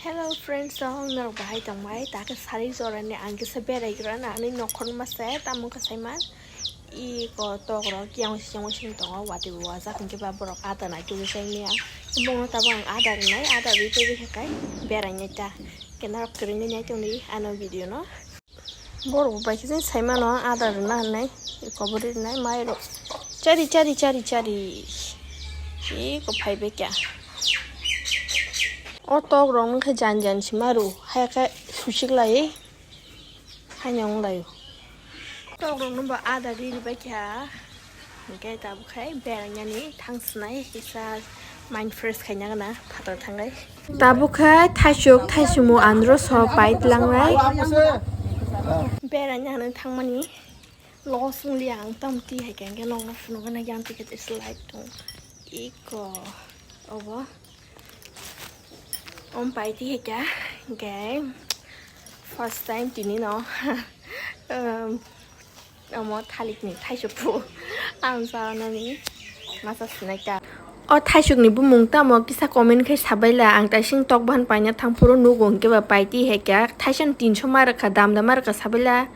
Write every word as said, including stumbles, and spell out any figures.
Hello friends, so ang norok bahai tongbai, ta khe sari jorani ang kisa berai gra na ani nokhor ma se tamo khe saiman. I ko tok rok yang sing yang sing tongo, wati bo wajak hingke ba borok ada nai tubui sai niya. Bongno tabo ang ada rinai, ada ri tubui khe kai berai nai ta. Kena rok kwrwini nai tongdi ano video no. Borok bai khe saimano ada rwna hinwi kobor rinai mairok. Chari, chari, chari, chari. Eko phaibai kya. O tok rok wngkha jan jan si maru. Hai khe susik lai. Haino wng lai. Tok rok no bo ada ri ribai kya. Hingke tabuk khai berainani thang swnai kisa mind fresh khaina gana phatar thangai. Tabuk khai thaisuk thaisumu andro so pai tlangnai. Beraina hinwi thangmani logo songli ang tam ti hai khe hingke nokno phunukgwi nai yang ticket is like tong iko obo. Om pai ti hekya hingke first time tini no, um, omo thalik ni thaisuk phu ang sa nani masa sinai ta. O thaisuk ni bumung tamo kisa comment khai sabaila, ang taising tok bahan paina thang phuru nugo hingke ba pai ti hekya thaisa ni tinso ma rwkha dam dam ma rwkha sabaila.